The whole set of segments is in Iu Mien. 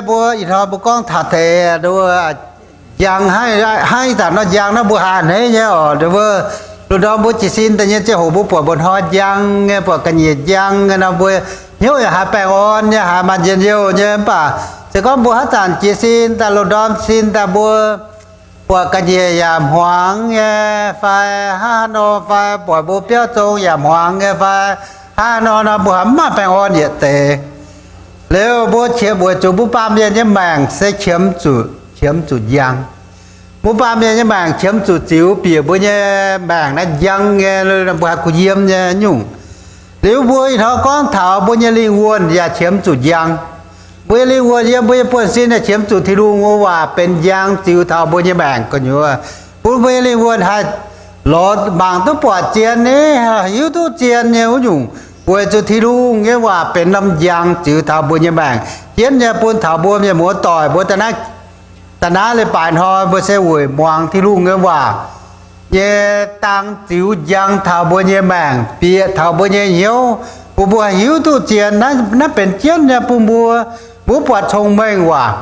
Mbuo ih hnoi mbuo gorngv taux deix njang, hnangv ih zanc nor njang naaiv mbuo haih a'hneiv nyei oc. Mbuo loz-ndorm mbuo jiez sin daaih nyei ziangh hoc mbuo buatc mba'hnoi njang nyei, buatc ga'nyiec njang nyei nor, mbuo hnyouv yaac haiz baengh orn nyei, haiz maaih njien-youh nyei. Mv baac se gorngv mbuo haaix zanc jiez sin daaih, loz-ndorm sin daaih, mbuo buatc ga'nyiec yaac hmuangx nyei fai hnangv haaix nor fai, buatc mbuo biauv zong yaac hmuangx nyei fai hnangv haaix nor nor, mbuo haiz mv maaih baengh orn yietc deix. Liuz mbuo qiemx weic zuqc mbuo baamh mienh nyei maengc se qiemx zuqc, qiemx zuqc njang. Mbuo baamh mienh nyei maengc qiemx zuqc ziux bieqc mbuo nyei maengc naaiv njang nyei, mbuo haih kuh yiem nyei nyungc. Liuz mbuo ih hnoi gorngv taux mbuo nyei lingh wuonh yaac qiemx zuqc njang. Mbuo nyei lingh wuonh yiem mbuo nyei buonv-sin yaac qiemx zuqc Tin-Hungh nyei waac benx njang ziux taux mbuo nyei maengc gu'nyuoz, bun mbuo nyei lingh wuonh haih lorz mangc duqv buatc zien, hiuv duqv zien nyei wuov nyungc, weic zuqc Tin-Hungh nyei waac benx norm njang ziux taux mbuo nyei maengc, jienv nyei bun taux mbuo mienh muoz-doic mbuo da'naaiv, da'naaiv leiz-baaix hnoi mbuo se weic muangx Tin-Hungh nyei waac nyei dang ziux njang taux mbuo nyei maengc, bieqc taux mbuo nyei hnyouv, bun mbuo hiuv duqv zien. Naaiv benx jienv nyei bun mbuo, mbuo buatc cong-mengh waac.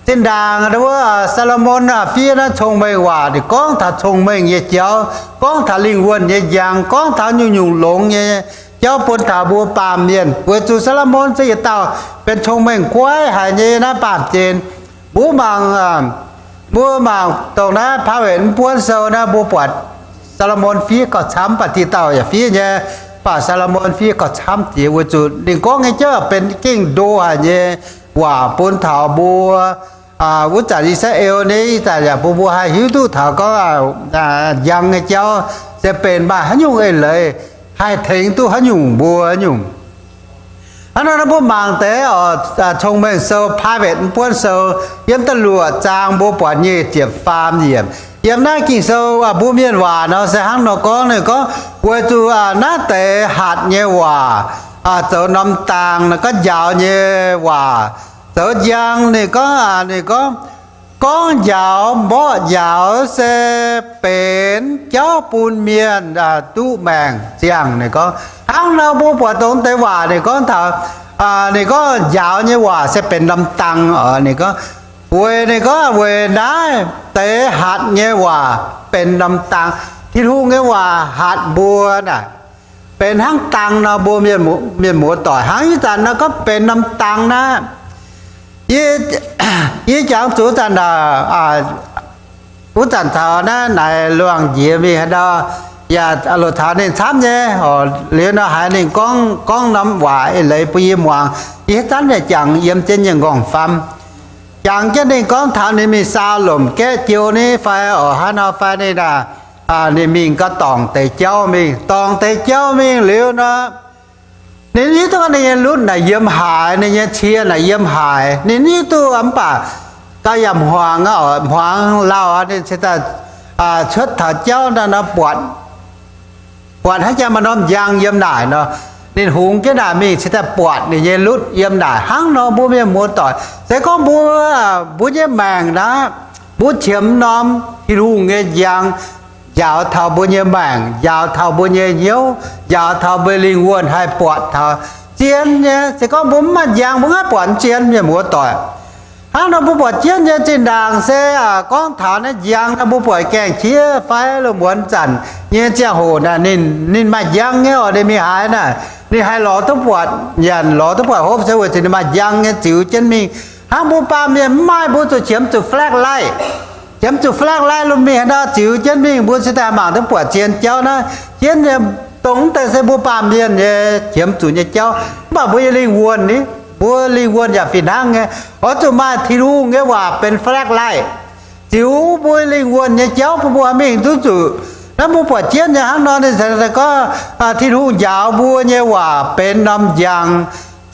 Zinh ndaangc wuov Saa^lo^morn fiev naaiv cong-mengh waac, ninh gorngv taux cong-mengh nyei jauv, gorngv taux lingh wuonh nyei njang, gorngv taux nyungc-nyungc longx nyei jauv bun taux mbuo baamh mienh. Weic zuqc Saa^lo^morn se yietc dauh benx cong-mengh guaiv haic nyei naaiv baamh gen. Mbuo mangc, mbuo mangc dongh naaiv Praavetc Mv Buonv Sou naaiv, mbuo buatc Saa^lo^morn fiev gauh camv, mv baac diqc dauh yaac fiev nyei, mv baac Saa^lo^morn fiev gauh camv jiex weic zuqc ninh gorngv nyei jauv benx gengh ndo haic nyei waac bun taux mbuo wuov zanc I^saa^laa^en nyei, ih zanc yaac bun mbuo haih hiuv duqv taux gorngv njang nyei jauv se benx maaih haaix nyungc eix leiz haih tengx duqv haaix nyungc mbuo nyungc. Hnangv nor mbuo mangc deix oc, Cong-Mengh Sou, Praavetc Mv Buonv Sou, yiem da'luoqc zaang mbuo buatc nyic ziepc faam yiemc. Yiem naaiv Ging-Sou mbuo mienh waac nor se hnangv nor gorngv, ninh gorngv, weic zuqc naaiv deix hatc nyei waac zoux norm dang, ninh gorngv njaaux nyei waac zoux njang. Ninh gorngv, ninh gorngv, gorngv njaaux mborqv njaaux se benx jauv bun mienh duqv maengc ziangh. Ninh gorngv hnangv nor, mbuo buatc dongh deix waac ninh gorngv taux, ninh gorngv njaaux nyei waac se benx norm dang oc. Ninh gorngv, weic, ninh gorngv weic naaiv deix hatc nyei waac benx norm dang. Tin-Hungh nyei waac hatc mbuo naaic, benx hnangv dang nor, mbuo mienh muoz-doic, hnangv ih zanc nor gorngv benx norm dang naaiv. Yie, yie jangx zuqc zanc, wuov zanc taux naaiv naaic luangh njiec mingh haaix ndau, yaac loc taux ninh camv nyei oc. Liuz nor haiz ninh gorngv, gorngv norm waac eix leiz bun yie muangx. Yie haaix zanc yaac jangx yiem jienv nyei nqorngv-famv, jangx jienv ninh gorngv taux ninh mingh saau lomc gaeqv jou ni fai oc, hnangv nor fai ninh, ninh mingh gau dorngc deix jauv mingh, dorngc deix jauv mingh liuz nor, ninh hiuv duqv ninh nyei lutv naaic yiem haaix, ninh nyei cie naaic yiem haaix, ninh hiuv duqv. Mv baac gauh yaac hmuangx, hmuangx lauh, ninh cingx daaih cuotv taux jauv naaiv nor buatc, buatc hnangv jaa maaih norm njang yiem naaic nor, ninh hungx jienv naaic mingh cingx daaih buatc ninh nyei lutv yiem naaic. Hnangv nor mbuo mienh muoz-doic, se gorngv mbuo, mbuo nyei maengc naaiv, mbuo qiemx norm Tin-Hungh nyei njang njaaux taux mbuo nyei maengc, njaaux taux mbuo nyei hnyouv, njaaux taux mbuo lingh wuonh haih buatc taux zien nyei. Se gorngv mbuo mv maaih njang, mbuo mv haih buatc zien, mienh muoz-doic. Hnangv nor mbuo buatc jienv nyei zinh ndaangc se gorngv taux naaiv njang nor, mbuo buatc gaengh qiex fai lungh muonz zanc nyei ziangh hoc naaic, ninh, ninh maaih njang nyei oc. Ninh mingh haaix naaic, ninh haih lorz duqv buatc nyanc, lorz duqv buatc hopv se weic zuqc ninh maaih njang nyei ziux jienv mingh. Hnangv mbuo baamh mienh mv maaih, mbuo zuqc qiemx zuqc flashlight, qiemx zuqc flashlight lungh mingh haaix nor ziux jienv mingh, mbuo cingx daaih mangc duqv buatc zien jauv naaiv jienv nyei. Dongh mv deix se mbuo baamh mienh nyei qiemx zuqc nyei jauv. Mv baac mbuo nyei lingh wuonh ni, mbuo lingh wuonh yaac fih hnangv nyei, oix zuqc maaih Tin-Hungh nyei waac benx flashlight ziux mbuo lingh wuonh nyei jauv bun mbuo mingh duqv zuqc. Naaiv mbuo buatc jienv nyei hnangv nor, ninh gorngv Tin-Hungh njaaux mbuo nyei waac benx norm njang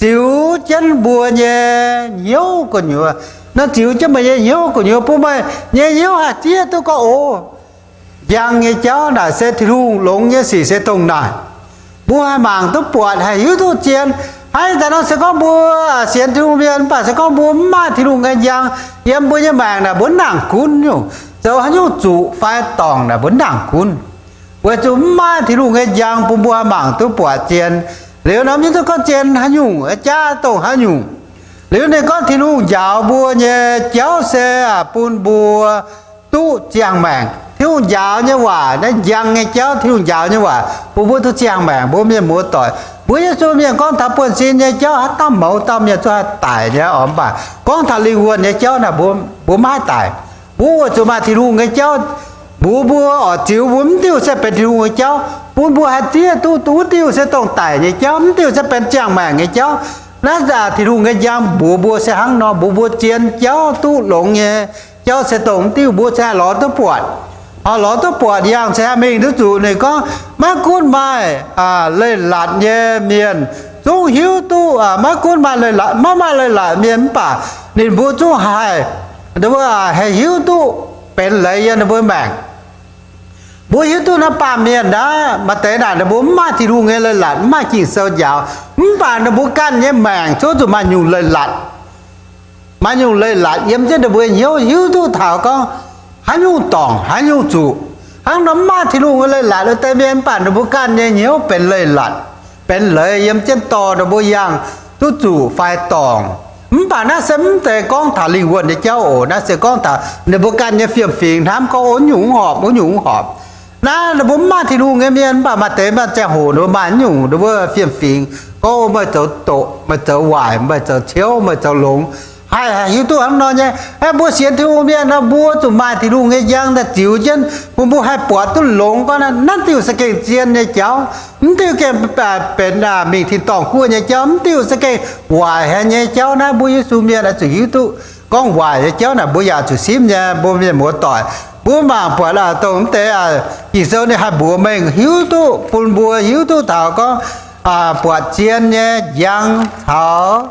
ziux jienv mbuo nyei hnyouv gu'nyuoz. Nor ziux jienv meih nyei hnyouv gu'nyuoz bun meih nyei hnyouv haih zieqv duqv gorngv, o, njang nyei jauv naaic se Tin-Hungh, longx nyei sic se dongh naaic. Mbuo haih mangc duqv buatc, haih hiuv duqv zien. Hnangv ih zanc nor se gorngv mbuo sienx Tin-Hungh mienh, mv baac se gorngv mbuo mv maaih Tin-Hungh nyei njang yiem mbuo nyei maengc naaic, mbuo mv nangc gunv nyungc, zoux haaix nyungc zuqc fai dorngc naaic mbuo mv nangc gunv, weic zuqc mv maaih Tin-Hungh nyei njang bun mbuo haih mangc duqv buatc zien. Liuz nor mv hiuv duqv gorngv zien haaix nyungc, jaav dongh haaix nyungc. Liuz ninh gorngv Tin-Hungh njaaux mbuo nyei jauv se bun mbuo duqv ziangh maengc. Tin-Hungh njaaux nyei waac naaiv, njang nyei jauv, Tin-Hungh njaaux nyei waac bun mbuo duqv ziangh maengc. Mbuo mienh muoz-doic, mbuo Yesu mienh gorngv taux buonv-sin nyei jauv haaix dauh mouz dauh mienh zuqc haih daic nyei oc. Mv baac gorngv taux lingh wuonh nyei jauv naaic, mbuo, mbuo maiv haih daic. Mbuo weic zuqc maaih Tin-Hungh nyei jauv mbuox mbuo oc, ziux mbuo mv diuh se benx Tin-Hungh nyei jauv, bun mbuo haih zieqv duqv wuov diuh se dongh daic nyei jauv, mv diuh se benx ziangh maengc nyei jauv. Naaiv Tin-Hungh nyei njang mbuox mbuo se hnangv nor, mbuox mbuo zien jauv duqv longx nyei jauv se dongh mv diuh, mbuo se haih lorz duqv buatc. Haih lorz duqv buatc yangh se haih mingh duqv zuqc. Ninh gorngv maiv gunv maaih leiz-latc nyei mienh zungv hiuv duqv, maiv gunv maaih leiz-latc, maiv maaih leiz-latc mienh mv baac ninh mbuo zungv haih, haih hiuv duqv benx leiz yiem ninh mbuo maengc. Mbuo hiuv duqv naaiv baamh mienh naaiv, maaih deix naaic ninh mbuo mv maaih Tin-Hungh nyei leiz-latc, mv maaih Ging-Sou njaaux, mv baac ninh mbuo ganh nyei maengc zungv zuqc maaih nyungc leiz-latc. Maaih nyungc leiz-latc yiem jienv ninh mbuo hnyouv, hiuv duqv taux gorngv haaix nyungc dorngc, haaix nyungc zuqc. Hnangv nor mv maaih Tin-Hungh nyei leiz-latc wuov deix mienh, mv baac ninh mbuo ganh nyei hnyouv benx leiz-latc, benx leiz yiem jienv dorh ninh mbuo yangh duqv zuqc fai dorngc. Mv baac naaiv se mv zeiz gorngv taux lingh wuonh nyei jauv oc. Naaiv se gorngv taux ninh mbuo ganh nyei fiem-fingx hnamv gorngv, wuov nyungc mv horpc, wuov nyungc mv horpc. Naaiv ninh mbuo mv maaih Tin-Hungh nyei mienh, mv baac maaih deix maaih ziangh hoc ninh mbuo maaih nyungc, ninh mbuo fiem-fingx gorngv, meih zoux doqc, meih zoux waaic, meih zoux ciouv, meih zoux longx, haih, haih hiuv duqv hnangv nor nyei. Mbuo sienx Tin-Hungh mienh nor, mbuo zuqc maaih Tin-Hungh nyei njang daaih ziux jienv bun mbuo haih buatc duqv longx gorngv naaiv diuh se gengh zien nyei jauv, mv diuh gengh benx mingh tin-dorngh guoqv nyei jauv, mv diuh se gengh waaic haic nyei jauv. Naaiv mbuo Yesu mienh oix zuqc hiuv duqv gorngv waaic nyei jauv naaic, mbuo yaac zuqc simv nyei, mbuo mienh muoz-doic. Mbuo mangc buatc dongh mv deix Ging-Sou ninh haih mbuox mengh hiuv duqv, bun mbuo hiuv duqv taux gorngv buatc zien nyei njang caux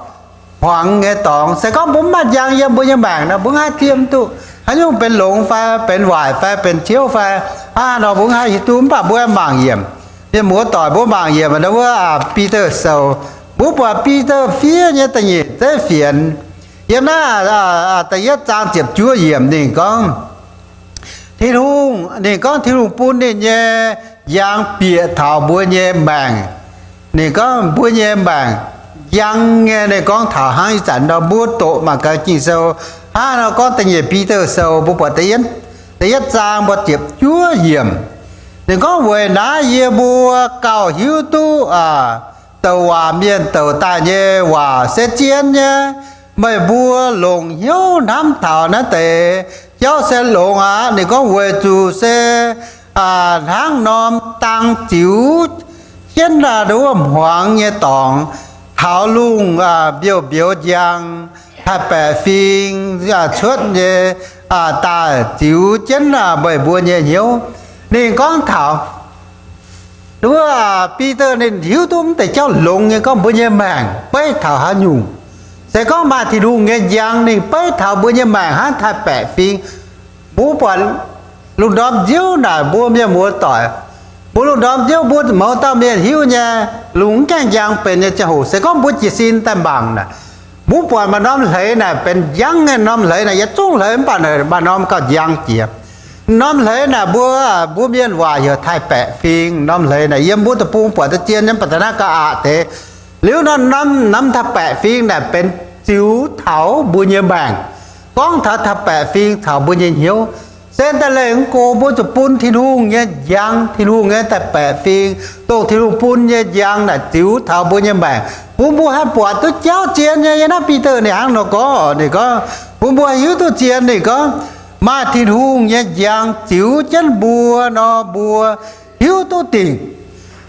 hmuangx nyei dorngx. Se gorngv mbuo mv maaih njang yiem mbuo nyei maengc nor, mbuo mv haih zieqv duqv haaix nyungc benx longx fai benx waaic fai benx ciouv fai hnangv haaix nor, mbuo mv haih hiuv duqv. Mv baac mbuo aengx mangc yiemc, mienh muoz-doic, mbuo mangc yiemc wuov Bide Sou. Mbuo buatc Bide fiev nyei da'nyeic zeiv fienx, yiem naaiv da'yietv zaang ziepc juov yiemc ninh gorngv, Tin-Hungh, ninh gorngv Tin-Hungh bun ninh nyei njang bieqc taux mbuo nyei maengc. Ninh gorngv mbuo nyei maengc njang nyei, ninh gorngv taux hnangv ih zanc nor, mbuo doqc mangc gaax Ging-Sou hnangv nor gorngv, da'nyeic Bide Sou, mbuo buatc da'yietv zaang mbuo ziepc juov yiemc. Ninh gorngv, weic naaiv yie mbuo gauh hiuv duqv douc waac mienh douc daaih nyei waac se zien nyei. Meih mbuo longc hnyouv hnamv taux naaiv deix jauv se longx aqv. Ninh gorngv weic zuqc se hnangv norm dang ziux jienv wuov hmuangx nyei dorngx, taux lungh mbiouh mbiouz njang, haih baeqc fing cuotv nyei daaih ziux jienv meih mbuo nyei hnyouv. Ninh gorngv taux wuov Bide ninh hiuv duqv mv deix jauv longx nyei gorngv mbuo nyei maengc beiv taux haaix nyungc. Se gorngv maaih Tin-Hungh nyei njang, ninh beiv taux mbuo nyei maengc hnangv haih baeqc fing. Mbuo buatc lungh ndorm nziouv naaic mbuo mienh muoz-doic, mbuo lungh ndorm nziouv mbuo mouz dauh mienh hiuv nyei, lungh mv gaengh njang benx nyei ziangh hoc, se gorngv mbuo jiez sin daaih mangc naaic, mbuo buatc maaih norm hleix naaic benx njang nyei, norm hleix naaic yietc zungv hleix mv baac maaih norm gauh njang jiex. Norm hleix naaic mbuo, mbuo mienh waac heuc haih baeqc fing. Norm hleix naaic yiem mbuo deic-bung buatc daaih zien nyei, mv baac daaih naaiv gauh aqc deix. Liuz nor norm haih baeqc fing naaic benx ziux taux mbuo nyei maengc. Gorngv taux haih baeqc fing caux mbuo nyei hnyouv, se daaih leih mv go mbuo zuqc bun Tin-Hungh nyei njang, Tin-Hungh nyei haih baeqc fing, dongh Tin-Hungh bun nyei njang naaic ziux taux mbuo nyei maengc, bun mbuo haih buatc duqv jauv zien nyei. Yiem naaiv Bide ninh hnangv nor gorngv, ninh gorngv bun mbuo haih hiuv duqv zien. Ninh gorngv maaih Tin-Hungh nyei njang ziux jienv mbuo nor, mbuo hiuv duqv dingc.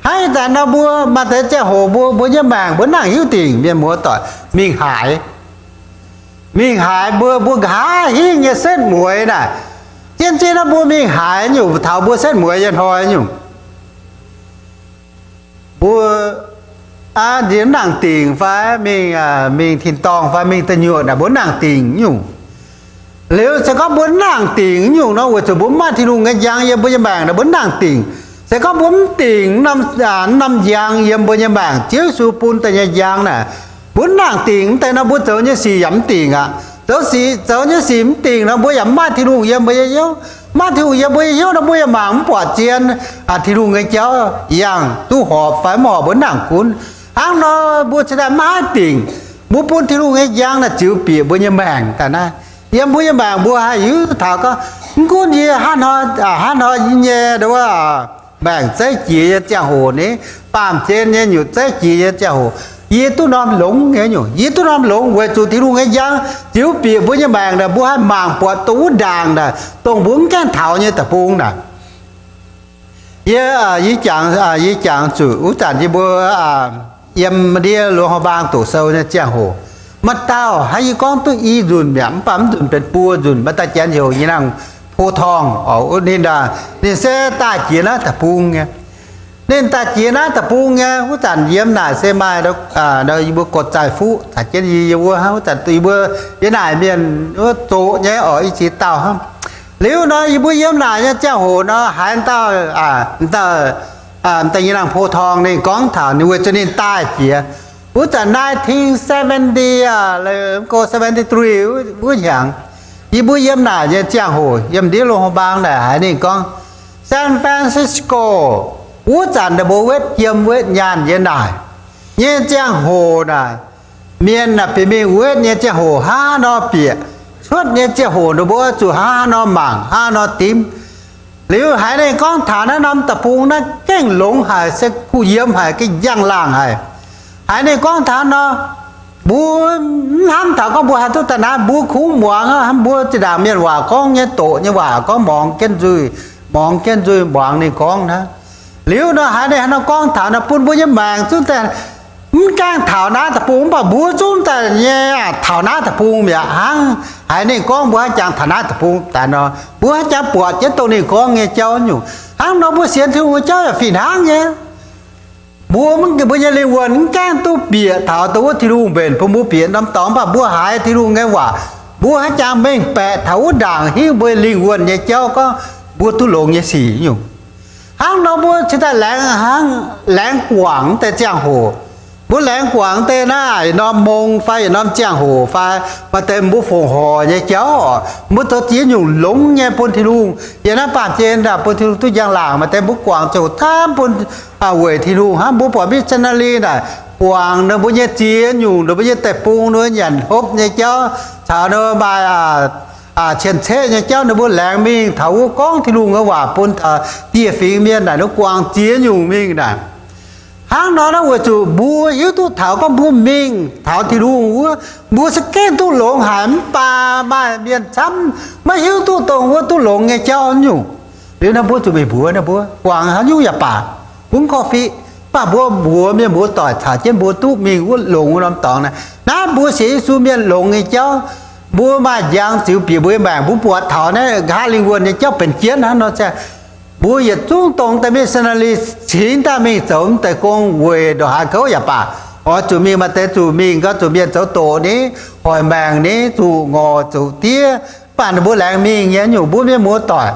Hnangv ih zanc nor mbuo maaih deix ziangh hoc mbuo, mbuo nyei maengc mbuo nangc hiuv dingc, mienh muoz-doic, mingh haaix, mingh haaix mbuo, mbuo nqa'haav hingv nyei setv mueiz naaic, zien-zien nor mbuo mingh haaix nyungc taux mbuo setv mueiz nyei hnoi nyungc, mbuo nangc dingc fai mingh, mingh tin-dorngh fai mingh da'nyuoqc naaic mbuo nangc dingc nyungc. Liuz se gorngv mbuo nangc dingc nyungc nor, weic zuqc mbuo mv maaih Tin-Hungh nyei njang yiem mbuo nyei maengc naaic mbuo nangc dingc. Se gorngv mbuo mv dingc norm njang yiem mbuo nyei maengc, Ziouv Yesu bun daaih nyei njang naaic, mbuo mv nangc dingc, mv deix nor mbuo zoux nyei sic yaac mv dingc aqv. Zoux sic, zoux nyei sic mv dingc nor mbuo yaac mv maaih Tin-Hungh yiem mbuo nyei hnyouv. Mv maaih Tin-Hungh yiem mbuo nyei hnyouv nor mbuo yaac mangc mv buatc zien Tin-Hungh nyei jauv yangh duqv horpc fai mv horpc mbuo mv nangc gunv. Hnangv nor mbuo cingx daaih maiv haih dingc. Mbuo bun Tin-Hungh nyei njang naaic ziux bieqc mbuo nyei maengc daaih naaiv. Yiem mbuo nyei maengc mbuo haih hiuv taux gorngv, mv gunv yie hnangv hnoi, hnangv hnoi nyei, maengc zeiv jiex nyei ziangh hoc ni, baamh gen nyei nyutc zeiv jiex nyei ziangh hoc, yie duqv norm longx nyei nyungc, yie duqv norm longx weic zuqc Tin-Hungh nyei njang ziux bieqc mbuo nyei maengc naaic, mbuo haih mangc buatc dongh wuov ndaangc naaic, dongh mbuo mv gaengh taux nyei deic-bung naaic. Yie, yie jangx, yie jangx zuqc wuov zanc yie mbuo yiem ndiev Luoz Hor Mbaang doqc sou nyei ziangh hoc, maaih dauh hnangv yie gorngv duqv i nzunc mi'aqv, mv baac mv nzunc benx buo nzunc, maaih dauh janx heuc Nyei Nangh Po Torng, ninh, ninh se daaih jiex naaiv deic-bung nyei. Ninh daaih jiex naaiv deic-bung nyei wuov zanc yiem naaic se maaih yie mbuo Gotv Zaih Fuqv caux jienv yie wuov, wuov zanc yie mbuo yiem naaic mienh wuov zoqc nyei oc, i ziex dauh hnangv. Liuz nor yie mbuo yiem naaic nyei ziangh hoc nor haiz dauh, dauh Nyei Nangh Po Torng ninh gorngv taux ninh weic zuqc ninh daaih jiex wuov zanc nineteen seventy, go seventy three wuov hnyangx, yie mbuo yiem naaic nyei ziangh hoc yiem ndiev Luoz Hor Mbaang naaic haiz ninh gorngv, San Francisco wuov zanc ninh mbuo wetv jiem wetv nyaanh yiem naaic nyei ziangh hoc naaic, mienh naaic bieqc mingh wetv nyei ziangh hoc hnangv haaix nor bieqc, cuotv nyei ziangh hoc ninh mbuo zuqc hnangv haaix nor mangc, hnangv haaix nor dimv. Liuz haiz ninh gorngv taux naaiv norm deic-bung naaiv gengh longx haic, se kuh yiem haic, gengh njang-laangc haic. Haiz ninh gorngv taux nor, mbuo mv hnamv taux gorngv mbuo haih duqv daaih naaiv, mbuo kungx muangx hnangv mbuo zinh ndaangc mienh waac gorngv nyei, doqc nyei waac gorngv muangx jienv nzuih, muangx jienv nzuih muangx ninh gorngv naaiv. Liuz nor haiz ninh hnangv nor gorngv taux nor bun mbuo nyei maengc zungv daaih mv gaengh taux naaiv deic-bung, mv baac mbuo zungv daaih nyei taux naaiv deic-bung mi'aqv hnangv. Haiz ninh gorngv mbuo hnangv jangx taux naaiv deic-bung daaih nor, mbuo hnangv jangx buatc jienv dongh ninh gorngv nyei jauv nyungc. Hnangv nor mbuo sienx Tin-Hungh nyei jauv yaac fih hnangv nyei. Mbuo, mbuo nyei lingh wuonh mv gaengh duqv bieqc taux dongh wuov Tin-Hungh mbenc bun mbuo bieqc norm dorngx, mv baac mbuo haiz Tin-Hungh nyei waac, mbuo hnangv jangx mengh baeqc taux wuov ndaangc hiuv mbuo lingh wuonh nyei jauv gorngv mbuo duqv longx nyei sic nyungc. Hnangv nor mbuo cingx daaih laengz, laengz guangc deix ziangh hoc. Mbuo laengz guangc deix naaiv yietc norm mong fai yietc norm ziangh hoc fai maaih deix mbuo fongc horc nyei jauv oc, mbuo zoux ziex nyungc longx nyei bun Tin-Hungh. Yiem naaiv baamh gen naaic bun Tin-Hungh duqv njang-laangc. Maaih deix mbuo guangc ziouc camv bun weic Tin-Hungh hnangv. Mbuo buatc missionary naaic guangc ninh mbuo nyei ziex nyungc, ninh mbuo nyei deic-bung, ninh mbuo nyanc hopv nyei jauv caux ninh mbuo maaih cien-ceqv nyei jauv, ninh mbuo laengz mingh taux wuov gorngv Tin-Hungh nyei waac bun taux dieh fingx mienh naaic, ninh mbuo guangc ziex nyungc mingh naaic. Hnangv nor naaiv weic zuqc mbuo hiuv duqv taux gorngv mbuo mingh taux Tin-Hungh wuov, mbuo se gengh duqv longx haic, mv baac maaih mienh camv maiv hiuv duqv dongh wuov duqv longx nyei jauv nyungc. Liuz naaiv mbuo zuqc meih mbuox ninh mbuo guangc haaix nyungc yaac baac, mv korv-fiqv, mv baac mbuo mbuox mienh muoz-doic caux jienv mbuo duqv mingh wuov longx wuov norm dorngx naaic. Naaiv mbuo sienx Yesu mienh longx nyei jauv, mbuo maaih njang ziux bieqc mbuo nyei maengc, mbuo buatc taux naaiv nqa'haav lingh wuonh nyei jauv benx jienv hnangv nor ziangh, mbuo yietc zungv dongh deix missionary cingx daaih mingh zoux mv deix gong weic ndongc haaix kouv yaac baac, oix zuqc mingh. Maaih deix zuqc mingh gau zuqc mienh zoux doqc ni, hoic maengc ni, zuqc ngorc zuqc diev, mv baac ninh mbuo laengz mingh nyei nyungc. Mbuo mienh muoz-doic,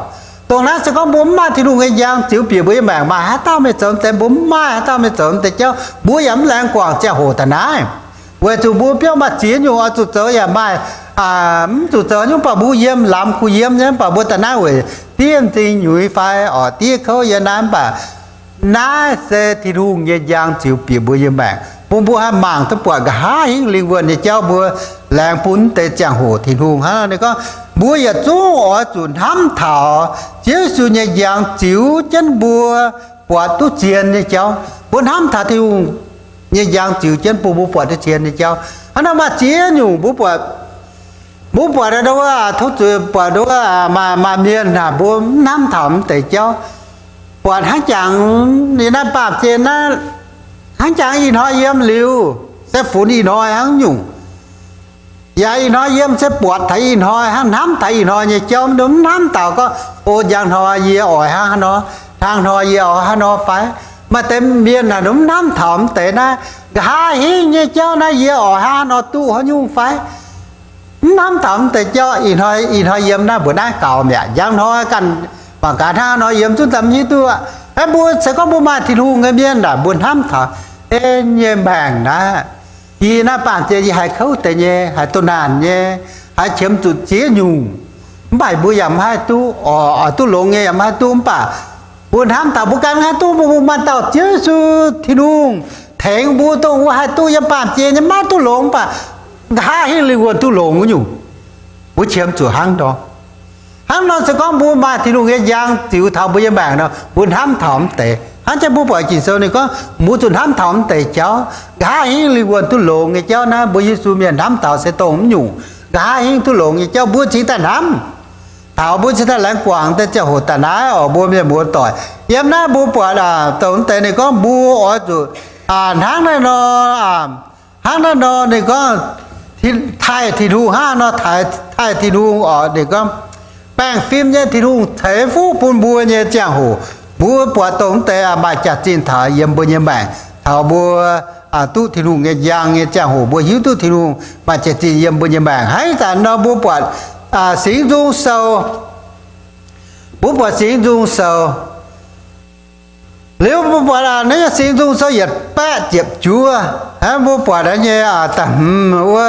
dongh naaiv se gorngv mbuo mv maaih Tin-Hungh nyei njang ziux bieqc mbuo nyei maengc, maaih haaix dauh mingh zoux mv deix, mbuo mv maaih haaix dauh mingh zoux mv deix jauv, mbuo yaac mv laengz guangc ziangh hoc daaih naaiv. Weic zuqc mbuo biauv maaih ziex nyungc oix zuqc zoux yaac maaih, mv zuqc zoux nyungc, mv baac mbuo yiem lamz kuh yiem nyei, mv baac mbuo daaih naaiv weic diev m'zing nyuiz fai oc diev kouv yiem naaiv, mv baac naaiv se Tin-Hungh nyei njang ziux bieqc mbuo nyei maengc, bun mbuo haih mangc duqv buatc nqa'haav hingv lingh wuonh nyei jauv mbuo laengz bun mv deix ziangh hoc Tin-Hungh hnangv. Ninh gorngv mbuo yietc zungv oix zuqc hnamv taux Ziouv Yesu nyei njang ziux jienv mbuo buatc duqv zien nyei jauv. Mbuo hnamv taux Tin-Hungh nyei njang ziux jienv bun mbuo buatc duqv zien nyei jauv. Hnangv nor maaih ziex nyungc mbuo buatc, mbuo buatc wuov, tov zuiz buatc wuov, maaih, maaih mienh naaic mbuo mv hnamv taux mv deix jauv. Buatc hnangv jangx yiem naaiv baamh gen naaiv, hnangv jangx ih hnoi yiem liuz se funx ih hnoi hnangv nyungc. Yaac ih hnoi yiem se buatc taux ih hnoi hnangv, hnamv taux ih hnoi nyei jauv, mv hnamv taux gorngv, o, njang hnoi yie oix hnangv haaix nor, hnangv hnoi yie oix hnangv haaix nor fai. Maaih deix mienh naaic mv hnamv taux mv deix naaiv, nqa'haav hingv nyei jauv naaiv yie oix hnangv haaix nor duqv haaix nyungc fai. Mv hnamv taux mv deix jauv, ih hnoi, ih hnoi yiem naaiv mbuo naaiv gaux mi'aqv, njang hnoi ganh mangc gaax hnangv haaix nor yiem zungv daaih mv hiuv duqv. Hnangv mbuo se gorngv mbuo maaih Tin-Hungh nyei mienh naaic mbuo hnamv taux, ei, yie nyei maengc naaiv, yie naaiv baamh gen yie haiz kouv deix nyei, haiz doh naanc nyei, haiz qiemx zuqc ziex nyungc, mv baac mbuo yaac mv haih duqv, oix duqv longx nyei yaac mv haih duqv, mv baac mbuo hnamv taux mbuo ganh mv haih duqv, mbuo, mbuo maaih dauh Ziouv Yesu Tin-Hungh tengx mbuo dongh wuov haih duqv yiem baamh gen nyei maiv duqv longx, mv baac nqa'haav hingv lingh wuonh duqv longx wuov nyungc. Mbuo qiemx zuqc hnangv nor. Hnangv nor se gorngv mbuo maaih Tin-Hungh nyei njang ziux taux mbuo nyei maengc nor, mbuo hnamv taux mv deix. Hnangv jangx mbuo buatc Ging-Sou ninh gorngv mbuo zuqc hnamv taux mv deix jauv. Nqa'haav hingv lingh wuonh duqv longx nyei jauv naaiv, mbuo Yesu mienh hnamv taux se dongh mv nyungc. Nqa'haav hingv duqv longx nyei jauv mbuo cingx daaih hnamv. Taux mbuo cingx daaih laengz guangc deix ziangh hoc daaih naaiv oc, mbuo mienh muoz-doic. Yiem naaiv mbuo buatc dongh mv deix ninh gorngv mbuo oix zuqc hnangv naaiv nor, hnangv naaiv nor ninh gorngv taaih Tin-Hungh hnangv nor, taaih Tin-Hungh oc. Ninh gorngv baengh fim nyei Tin-Hungh ceix fuqv bun mbuo nyei ziangh hoc, mbuo buatc dongh mv deix maaih jaax-zinh taux yiem mbuo nyei maengc. Taux mbuo duqv Tin-Hungh nyei njang nyei ziangh hoc, mbuo hiuv duqv Tin-Hungh maaih jaax-zinh yiem mbuo nyei maengc. Hnangv ih zanc nor mbuo buatc Singx Nzung Sou, mbuo buatc Singx Nzung Sou. Liuz mbuo buatc naaiv nyei Singx Nzung Sou yietc baeqv ziepc juov, hnangv mbuo buatc naaiv nyei da'hmz wuov,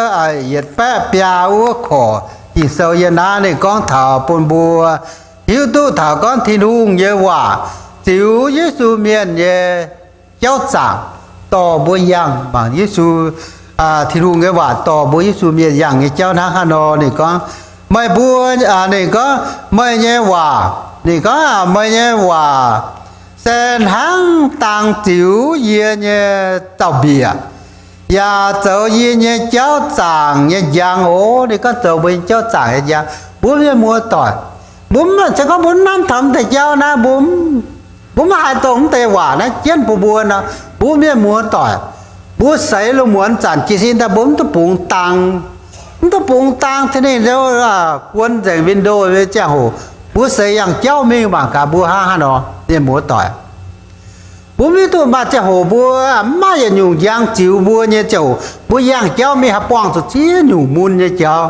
yietc baeqv biaa wuov korc Ging-Sou yiem naaiv ninh gorngv taux bun mbuo hiuv duqv taux gorngv Tin-Hungh nyei waac ziux Yesu mienh nyei jauv zaangc dorh mbuo yangh mangc Yesu. Tin-Hungh nyei waac dorh mbuo Yesu mienh yangh nyei jauv hnangv haaix nor. Ninh gorngv, meih mbuo, ninh gorngv, meih nyei waac, ninh gorngv, meih nyei waac se hnangv dang ziux yie nyei zaux-mbiec, yaac zoux yie nyei jauv zaangc nyei njang oc. Ninh gorngv zoux mbuo nyei jauv zaangc nyei njang. Mbuo mienh muoz-doic, mbuo mv se gorngv mbuo hnamv taux mv deix jauv naaiv, mbuo mv haaix dongh mv deix waac naaiv jienv bun mbuo nor, mbuo mienh muoz-doic, mbuo seix lungh muonz zanc jiez sin daaih mbuo mv duqv bungx dang, mv duqv bungx dang cingx ninh guon nzengc Windows nyei ziangh hoc, mbuo seix yangh jauv mingh mangc gaax mbuo hnangv haaix nor, mienh muoz-doic. Mbuo mv hiuv duqv maaih ziangh hoc mbuo mv maaih yietc nyungc njang ziux mbuo nyei ziangh hoc, mbuo yangh jauv mingh haih buangh zuqc ziex nyungc mun nyei jauv,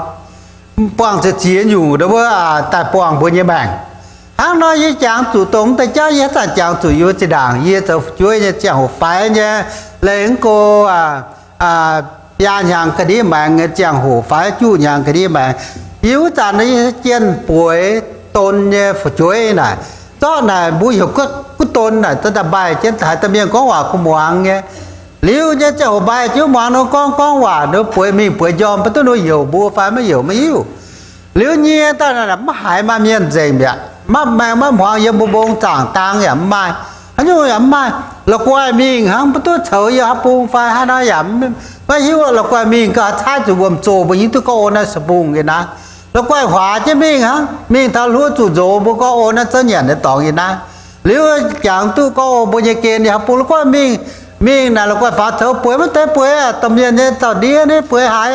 buangh zuqc ziex nyungc wuov daaih buangh mbuo nyei maengc. Hnangv nor yie jangx zuqc dongh mv deix jauv yie haaix zanc jangx zuqc yie zinh ndaangc yie zoux fu'jueiv nyei ziangh hoc faix nyei, leih mv go biaa hnyangx ga'ndiev maengx nyei ziangh hoc fai juqv hnyangx ga'ndiev maengx, yie wuov zanc yie jienh bueix don nyei fu'jueiv naaic, zorqv naaic mbuo heuc guv don naaic, daaih mbaih jienv haaix dauh mienh gorngv waac kuv muangx nyei. Liuz nyei ziangh hoc mbaih jienv muangx ninh gorngv gorngv waac, ninh bueix mingh bueix njormh, mv duqv ninh heuc mbuo fai maiv heuc maiv hiuv. Liuz nyie daaih naaic maiv haiz maaih mienh nzengc mi'aqv, mapv maengx mapv hmuangx yiem mbuo mbong zaangc dang yaac mv maaih, haaix nyungc yaac mv maaih. La'guaih mingh hnangv, mv duqv coux yiem haaix bung fai haaix nor yaac maiv hiuv. La'guaih mingh gauh caaiv zuqc wuom-zoh, mbuo hiuv duqv gorngv o naaiv se bung yiem naaiv. La'guaih huaax jienv mingh hnangv, mingh taux hluo zuqc nzox, mbuo gorngv o naaiv zouv nyanc nyei dorngx yiem naaiv. Liuz jangx duqv gorngv o mbuo nyei gen yiem haaix bung. La'guaih mingh, mingh naaic la'guaih faaux coux bueix, maiv deix bueix domh mienh nyei zaux-ndiev nyei bueix haaix,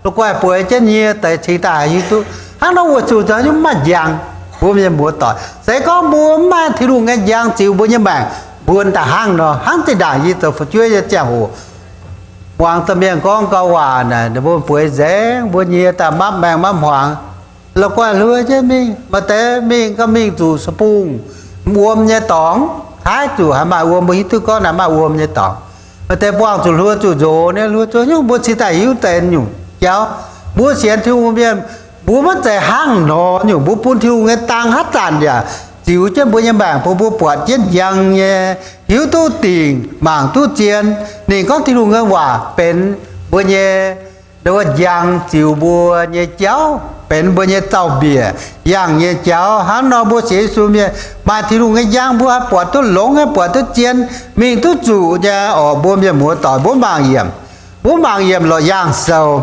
la'guaih bueix jienv nyie deix cingx daaih hiuv duqv. Hnangv nor weic zuqc zoux nyungc maiv maaih njang. Mbuo mienh muoz-doic, se gorngv mbuo mv maaih Tin-Hungh nyei njang ziux mbuo nyei maengc, mbuo daaih hnangv nor. Hnangv zinh ndaangc yie zoux fu'jueiv nyei ziangh hoc, muangx domh mienh gorngv gauh waac naaic, ninh mbuo bueix nzengc, mbuo nyie daaih mapv maengx mapv hmuangx, la'guaih hluo jienv mingh. Maaih deix mingh gauh mingh zuqc se bung wuom nyei dorngx, caaiv zuqc haaix maaih wuom, mbuo hiuv duqv gorngv naaic maaih wuom nyei dorngx. Maaih deix buangh zuqc hluo zuqc nzox nyei, hluo zuqc nyungc, mbuo cingx daaih hiuv deix nyungc jauv. Mbuo sienx Tin-Hungh mienh, mbuo maiv zeiz hnangv nor nyungc. Mbuo bun Tin-Hungh nyei dang haaix zanc yaac ziux jienv mbuo nyei maengc, bun mbuo buatc jienv njang nyei, hiuv duqv dingc, mangc duqv zien. Ninh gorngv Tin-Hungh nyei waac benx mbuo nyei wuov njang ziux mbuo nyei jauv, benx mbuo nyei zaux-mbiec, yangh nyei jauv. Hnangv nor mbuo sienx Yesu mienh maaih Tin-Hungh nyei njang, mbuo haih buatc duqv longx, haih buatc duqv zien, mingh duqv zuqc nyei oc, mbuo mienh muoz-doic. Mbuo mangc yiemc, mbuo mangc yiemc Lorqc Yaangh Sou.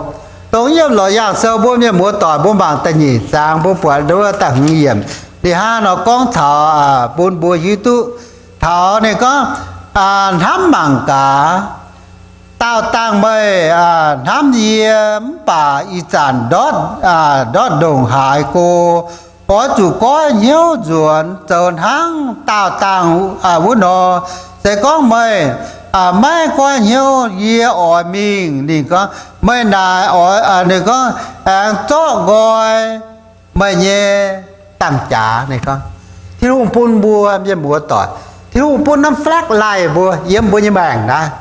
Dongh yiem Lorqc Yaangh Sou mbuo mienh muoz-doic, mbuo mangc da'nyeic zaang, mbuo buatc wuov da'hmz yiemc. Ninh hnangv nor gorngv taux bun mbuo hiuv duqv taux ninh gorngv, hnamv mangc gaax, daauh dangh meih hnamv yie mv baac ih zanc ndortv, ndortv ndongc haaix go, oix zuqc goiv hnyouv nzuonx zoux hnangv daauh dangh wuov nor. Se gorngv meih maiv goiv hnyouv, yie oix mingh, ninh gorngv, meih naaic oix, ninh gorngv, aengx zorqv nqoi meih nyei dangh jaax. Ninh gorngv, Tin-Hungh bun mbuo mienh muoz-doic, Tin-Hungh bun norm flashlight mbuo yiem mbuo nyei maengc naaiv.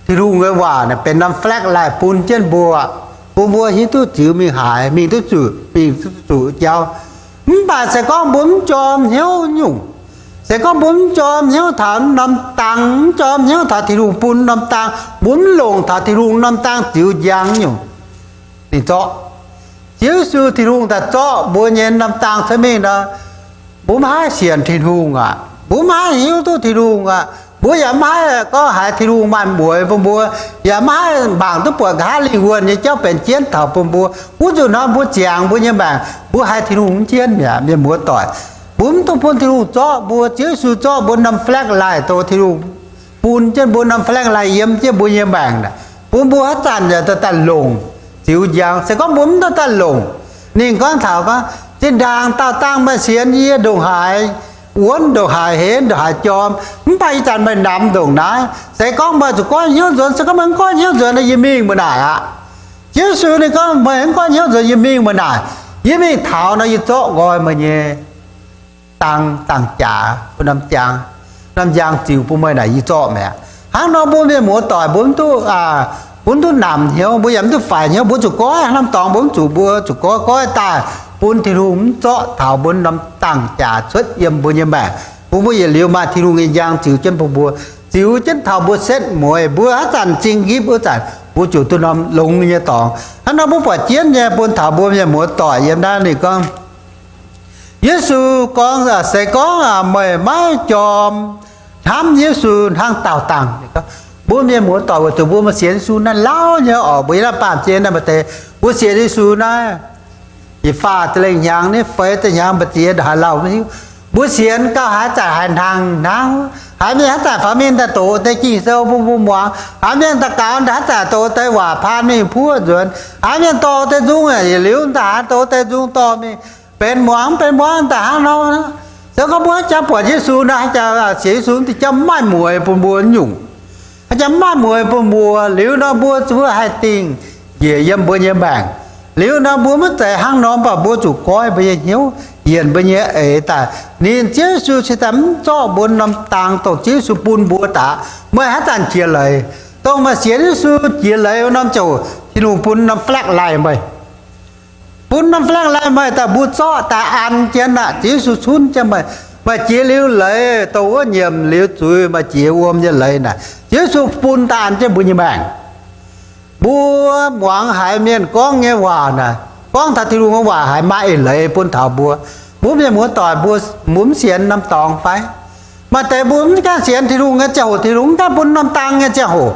Tin-Hungh nyei waac naaic benx norm flashlight bun jienv mbuo, bun mbuo hiuv duqv ziux mingh haaix, mingh duqv zuqc, mingh duqv zuqc jauv. Mv baac se gorngv mbuo mv jorm hnyouv nyungc, Se gorngv mbuo mv jorm hnyouv taux norm dang, mv jorm hnyouv taux Tin-Hungh bun norm dang, mbuo mv longc taux Tin-Hungh norm dang ziux njang nyungc, ninh zorqv. Ziouv Yesu, Tin-Hungh daaih zorqv mbuo nyei norm dang cuotv mingh nor, mbuo mv haih sienx Tin-Hungh aqv. Mbuo mv haih hiuv duqv Tin-Hungh aqv. Mbuo yaac mv haih gorngv haiz Tin-Hungh maaih mueiz bun mbuo, yaac mv haih mangc duqv buatc nqa'haav lingh wuonh nyei jauv benx jienv taux bun mbuo. Wuov nzunc hnoi mbuo ziangx mbuo nyei maengc, mbuo haiz Tin-Hungh mv jienv mi'aqv, mienh muoz-doic. Mbuo mv dungx bun Tin-Hungh zorqv mbuo. Ziouv Yesu zorqv mbuo norm flag laih, dongh Tin-Hungh bun jienv mbuo norm flag laih yiem jienv mbuo nyei maengc naaic, bun mbuo haaix zanc yaac daaih longc ziux njang. Se gorngv mbuo mv daaih longc, ninh gorngv taux gorngv, zinh ndaangc daauh dangh meih sienx yie ndongc haaix wuonv, ndongc haaix henv, ndongc haaix jorm, mv baac ih zanc meih namx ndongc naaiv. Se gorngv meih zuqc goiv hnyouv nzuonx, se gorngv meih mv goiv hnyouv nzuonx nor, yie mingh mbuo naaic aqv. Ziouv Yesu ninh gorngv, meih mv goiv hnyouv nzuonx, yie mingh mbuo naaic. Yie mingh taux nor, yie zorqv nqoi meih nyei dang, dang-jaax, bun norm njang, norm njang ziux bun meih naaic, yie zorqv mi'aqv. Hnangv nor mbuo mienh muoz-doic mbuo mv duqv, mbuo mv duqv namx hnyouv, mbuo yaac mv duqv faix hnyouv, mbuo zuqc goiv norm dorngx, mbuo mv zuqc, mbuo zuqc goiv, goiv daaih bun Tin-Hungh mv zorqv taux mbuo norm dang-jaax cuotv yiem mbuo nyei maengc, bun mbuo yietc liuz maaih Tin-Hungh nyei njang ziux jienv bun mbuo, ziux jienv taux mbuo setv mueiz, mbuo haaix zanc zingh nqipv wuov zanc, mbuo ziouc duqv norm longx nyei dorngx. Hnangv nor mbuo buatc jienv nyei bun taux mbuo mienh muoz-doic yiem naaiv ninh gorngv, Yesu gorngv, se gorngv meih maiv jorm hnamv Yesu hnangv daauh dangh. Mbuo mienh muoz-doic weic zuqc mbuo maaih sienx Yesu naaiv lauh nyei oc, mbuo yiem naaiv baamh gen naaiv maaih deix, mbuo sienx Yesu naaiv yietc faah deix lengh hnyangx, niv feix deix hnyangx, mbu'ziex ndongc haaix lauh maiv hiuv. Mbuo sienx gauh haaix zanc haaix hnangv hnangv, haaix mienh haaix zanc faaux mingh daaih doqc deix Ging-Sou bun mbuo muangx, haaix mienh daux gaux daaih haaix zanc doqc deix waac paan mingh puov nzuonx, haaix mienh dorh deix nzung yietc liuz daaih haaix doqc deix nzung dorh mingh, benx muangx mv benx muangx daaih hnangv nor. Se gorngv mbuo maiv jangx buatc Yesu nor, haaix jangx sienx Yesu deix jauv mv maaih mueiz bun mbuo nyungc. Haaix jangx mv maaih mueiz bun mbuo. Liuz nor mbuo zuqc haih dingh njiec yiem mbuo nyei maengc. Liuz nor mbuo maiv zeiz hnangv nor, mv baac mbuo zuqc goiv mbuo nyei hnyouv, yienc mbuo nyei eix daaih. Ninh Ziouv Yesu cingx daaih mv zorqv mbuo norm dang dongh Ziouv Yesu bun mbuo daaih. Meih haaix zanc jiex leiz, dongh meih sienx Yesu jiex leiz wuov norm ziouc Tin-Hungh bun norm flag laih meih. Bun norm flag laih meih daaih, mbuo zorqv daaih an jienv aqv. Ziouv Yesu cunv jienv meih. Meih jiex liuz leiz, dongh wuov nyiemc liuz zuiz, meih jiex wuom nyei leiz naaic, Ziouv Yesu bun daaih an jienv mbuo nyei maengc. Mbuo muangx haiz mienh gorngv nyei waac naaic, gorngv taux Tin-Hungh nyei waac haiz maaih eix leiz bun taux mbuo. Mbuo mienh muoz-doic mbuo, mbuo mv sienx norm dorngx fai? Maaih deix mbuo mv gaengh sienx Tin-Hungh nyei ziangh hoc, Tin-Hungh mv gaengh bun norm dang nyei ziangh hoc.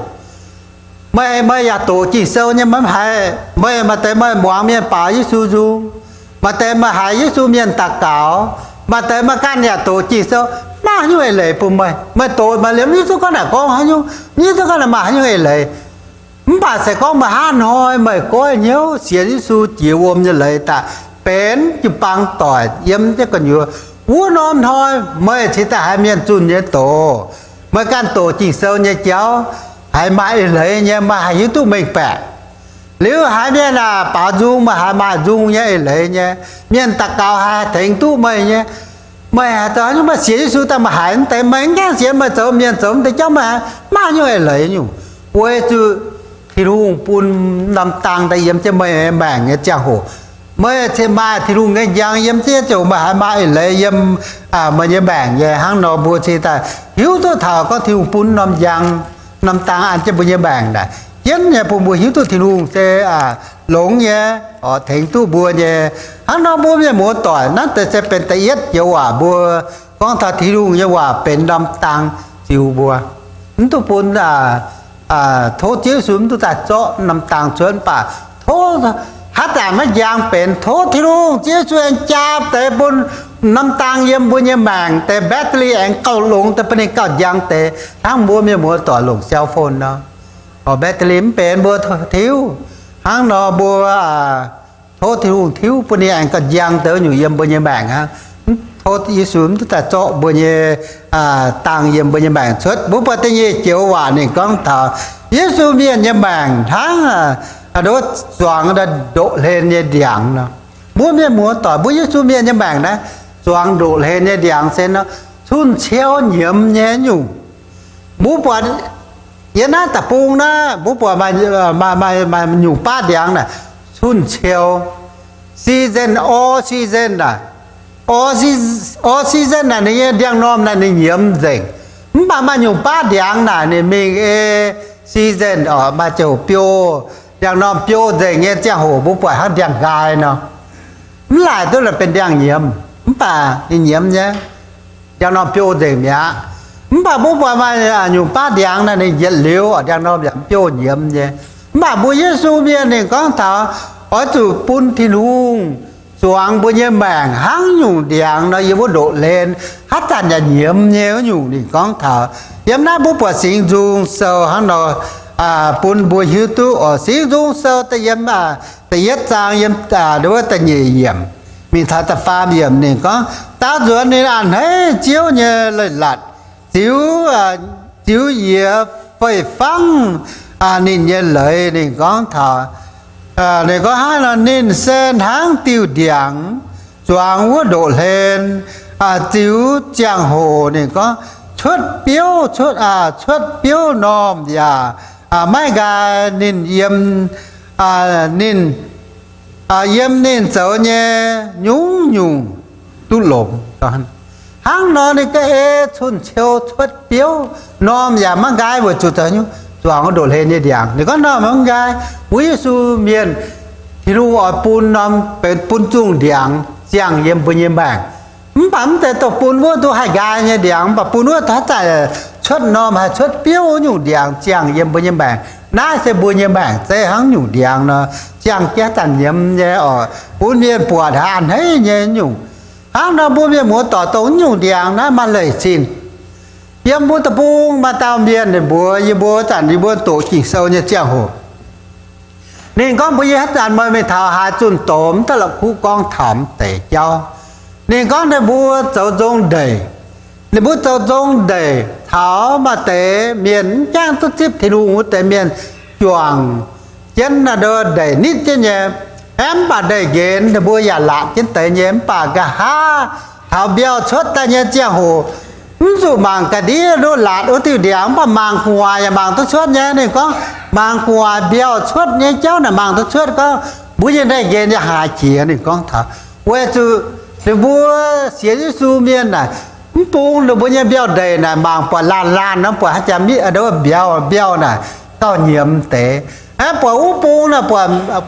Meih, meih yaac doqc Ging-Sou nyei, meih mv haiz? Meih maaih deix meih muangx mienh baaux Yesu nzung, maaih deix meih haiz Yesu mienh daux gaux, maaih deix meih ganh yaac doqc Ging-Sou, maaih haaix nyungc eix leiz bun meih? Meih doqc maaih liemh Yesu gorngv naaic gorngv haaix nyungc, Yesu gorngv naaic maaih haaix nyungc eix leiz? Mv baac se gorngv meih hnangv hnoi meih goiv hnyouv sienx Yesu jiex wuom nyei leiz daaih, benx jiu-baang doic yiem jienv gu'nyuoz, wuov norm hnoi meih cingx daaih haiz mienh zunh nyei doz. Meih ganh doqc Ging-Sou nyei jauv, haiz maaih eix leiz nyei, meih haih hiuv duqv mengh baeqc. Liuz haiz mienh aah, baaux nzung, meih haiz maaih nzung nyei eix leiz nyei. Mienh daux gaux haiz tengx duqv meih nyei. Meih haaix zanc nyungc meih sienx Yesu daaih meih haiz mv deix, meih mv gaengh sienx, meih zoux mienh zoux mv deix jauv, meih haiz maaih nyungc eix leiz nyungc. Weic zuqc Tin-Hungh bun norm dang daaih yiem jienv meih maengc nyei ziangh hoc, meih cingx maaih Tin-Hungh nyei njang yiem jienv ziouc meih haiz maaih eix leiz yiem meih nyei maengc nyei. Hnangv nor mbuo cingx daaih hiuv duqv taux gorngv Tin-Hungh bun norm njang, norm dang an jienv mbuo nyei maengc naaic, jienv nyei bun mbuo hiuv duqv Tin-Hungh se longx nyei, oix tengx duqv mbuo nyei. Hnangv nor mbuo mienh muoz-doic, naaiv deix se benx da'yietv joux waac mbuo gorngv taux Tin-Hungh nyei waac benx norm dang ziux mbuo. Mv duqv bun, tov Ziouv Yesu mv duqv daaih zorqv norm dang cuotv, mv baac tov haaix zanc maiv njang benx, tov Tin-Hungh, Ziouv Yesu aengx jaa deix bun norm dang yiem mbuo nyei maengc deix battery aengx gauh longx deix, bun ninh gauh njang deix, hnangv mbuo mienh muoz-doic longc cell phone nor, battery mv benx mbuo tiuv. Hnangv nor mbuo tov Tin-Hungh tiuv bun ninh aengx gauh njang deix nyungc yiem mbuo nyei maengc aqv. Tov Yesu mv duqv daaih zorqv mbuo nyei dang yiem mbuo nyei maengc cuotv. Mbuo buatc da'nyeic joux waac ninh gorngv taux Yesu mienh nyei maengc hnangv zuangx ndoqv hlen nyei ndiangx nor. Mbuo mienh muoz-doic, mbuo Yesu mienh nyei maengc naaiv zuangx ndoqv hlen nyei ndiangx se nor, cun-ciou nyiemz nyei nyungc. Mbuo buatc yiem naaiv deic-bung naaiv, mbuo buatc maaih, maaih, maaih nyungc baav ndiangx naaic, cun-ciou, season, all season naaic, All season naaic ninh nyei ndiangx-normh naaic ninh nyiemz nzengc. Mv baac maaih nyungc baav ndiangx naaic ninh mingh ei season oc, maaih ziangh hoc biouv, ndiangx-normh biouv nzengc nyei ziangh hoc mbuo buatc hnangv ndiangx-nqaai nor. Mv laaic duqv la'benx ndiangx-nyiemz, mv baac ninh nyiemz nyei. Ndiangx-normh biouv nzengc mi'aqv. Mv baac mbuo buatc maaih nyungc baav ndiangx naaic ninh yietc liuz oc, ndiangx-normh yaac mv biouv nyiemz nyei. Mv baac mbuo Yesu mienh ninh gorngv taux oix zuqc bun Tin-Hungh zuangx mbuo nyei maengc hnangv nyungc ndiangx nor yiem wuov ndoqv-hlen, haaix zanc yaac nyiemz nyei wuov nyungc. Ninh gorngv taux yiem naaiv mbuo buatc Singx Nzung Sou hnangv nor bun mbuo hiuv duqv oc. Singx Nzung Sou da'yietv zaang yiem wuov da'nyeic yiemc mingh taux da'faam yiemc ninh gorngv, daaux nzuonx ninh a'hneiv Ziouv nyei leiz-latc, ziux, ziux yie fei-fangv ninh nyei leiz. Ninh gorngv taux, ninh gorngv hnangv nor, ninh se hnangv diuh ndiangx zuangx wuov ndoqv-hlen, ziux ziangh hoc ninh gorngv cuotv biouv, cuotv, cuotv biouv normh yaac maiv nqaai ninh yiem, ninh, yiem ninh zoux nyei nyungc-nyungc duqv longx. Hnangv nor ninh ga'ei cun-ciou cuotv biouv normh yaac maiv nqaai weic zuqc zoux nyungc, zuangx wuov ndoqv-hlen nyei ndiangx. Ninh gorngv normh maiv nqaai, mbuo Yesu mienh Tin-Hungh oix bun norm benx bun zungh ndiangx ziangh yiem mbuo nyei maengc. Mv baac mv zeiz dongh bun wuov duqv haih nqaai nyei ndiangx, mv baac bun wuov haaix zanc cuotv normh haih cuotv biouv wuov nyungc ndiangx ziangh yiem mbuo nyei maengc. Naaiv se mbuo nyei maengc zeiv hnangv nyungc ndiangx nor, ziangh jiex haaix zanc nyiemz nyei oc, bun mienh buatc a'hneiv nyei nyungc. Hnangv nor mbuo mienh muoz-doic dongh nyungc ndiangx naaiv maaih leiz zinh. Yiem mbuo deic-bung maaih dauh mienh ninh mbuox yie mbuo, zanc yie mbuo doqc Ging-Sou nyei ziangh hoc, ninh gorngv mbuo yie haaix zanc meih mingh taux haaix zunh doz mv daaih la'kuqv gorngv taux mv deix jauv. Ninh gorngv ninh mbuo zoux nzong ndeic. Ninh mbuo zoux nzong ndeic taux maaih deix mienh mv gaengh duqv zipv Tin-Hungh wuov deix mienh juangc jienv naaiv ndeic nitv jienv nyei. Aeqv, mv baac ndeic-nqenx ninh mbuo yaac laatc jienv deix nyei. Mv baac nqa'haav taux mbiauh cuotv daaih nyei ziangh hoc, mv zuqc mangc ga'ndiev nduov laatc wuov diuh ndiangx, mv baac mangc gu'nguaaic yaac mangc duqv cuotv nyei. Ninh gorngv mangc gu'nguaaic mbiauh cuotv nyei jauv naaic mangc duqv cuotv gorngv mbuo nyei ndeic-nqenx yaac haiz jiex. Ninh gorngv taux weic zuqc ninh mbuo sienx Yesu mienh naaic, mv bung ninh mbuo nyei mbiauh ndeic naaic mangc buatc laanh laanh nor, buatc haaix jaax mbiauh, mbiauh naaic gauh nyiemz deix. Aeqv, buatc wuov bung naaic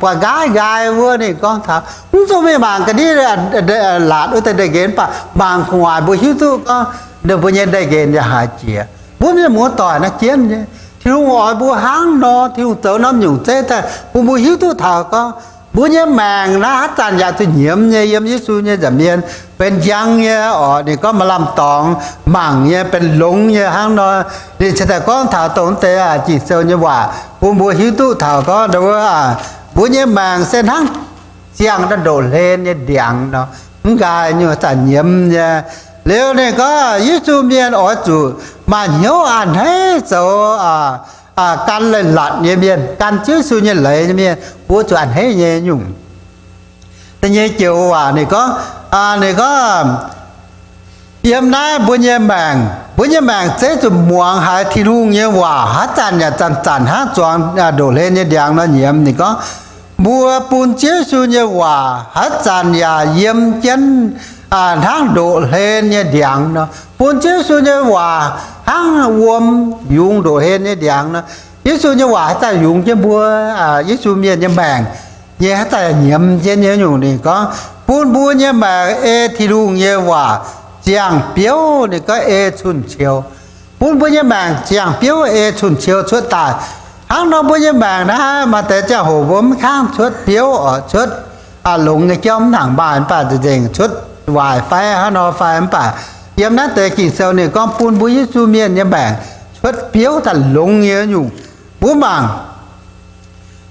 buatc nqaai nqaai wuov. Ninh gorngv taux mv zuqc mingh mangc ga'ndiev laatc wuov deix ndeic-nqenx, mv baac mangc gu'nguaaic mbuo hiuv duqv gorngv ninh mbuo nyei ndeic-nqenx yaac haiz jiex. Mbuo mienh muoz-doic naaiv jienv nyei, Tin-Hungh oix mbuo hnangv nor. Tin-Hungh zoux norm nyungc zeiv daaih bun mbuo hiuv duqv taux gorngv mbuo nyei maengc naaiv haaix zanc yaac zuqc nyiemz nyei. Yiem Yesu nyei nza'hmien benx njang nyei oc. Ninh gorngv maaih lamh dorngx mangc nyei, benx longx nyei hnangv nor. Ninh cingx daaih gorngv taux dongh deix Ging-Sou nyei waac bun mbuo hiuv duqv taux gorngv mbuo nyei maengc se hnangv ziangh ndoqv-hlen nyei ndiangx nor, mv nqaai nyungc zanc nyiemz nyei. Liuz ninh gorngv Yesu mienh oix zuqc maaih hnyouv a'hneiv zoux gan leiz-latc nyei mienh, gan Ziouv Yesu nyei leiz nyei mienh, mbuo zuqc a'hneiv nyei nyungc. Da'nyeic joux waac ninh gorngv, ninh gorngv, yiem naaiv mbuo nyei maengc, mbuo nyei maengc zeiv zuqc muangx haiz Tin-Hungh nyei waac, haaix zanc yaac zanc-zanc hnangv zuangx ndoqv-hlen nyei ndiangx nor nyiemz. Ninh gorngv, mbuo bun Ziouv Yesu nyei waac haaix zanc yaac yiem jienv hnangv ndoqv-hlen nyei ndiangx nor, bun Ziouv Yesu nyei waac hnangv wuom yungz ndoqv-hlen nyei ndiangx nor. Yesu nyei waac haaix zanc yungz jienv mbuo Yesu mienh nyei maengc nyei, haaix zanc yaac nyiemz jienv nyei nyungc. Ninh gorngv bun mbuo nyei maengc ei Tin-Hungh nyei waac ziangh biouv. Ninh gorngv ei cun-ciou, bun mbuo nyei maengc ziangh biouv ei cun-ciou cuotv daaih. Hnangv nor mbuo nyei maengc naaiv maaih deix ziangh hoc mbuo mv kangv cuotv biouv oc, cuotv longx nyei jauv mv nangc maaih, mv baac nzengc cuotv waaic fai hnangv nor fai, mv baac yiem naaiv deix Ging-Sou ninh gorngv bun mbuo Yesu mienh nyei maengc cuotv biouv daaih longx nyei nyungc. Mbuo mangc,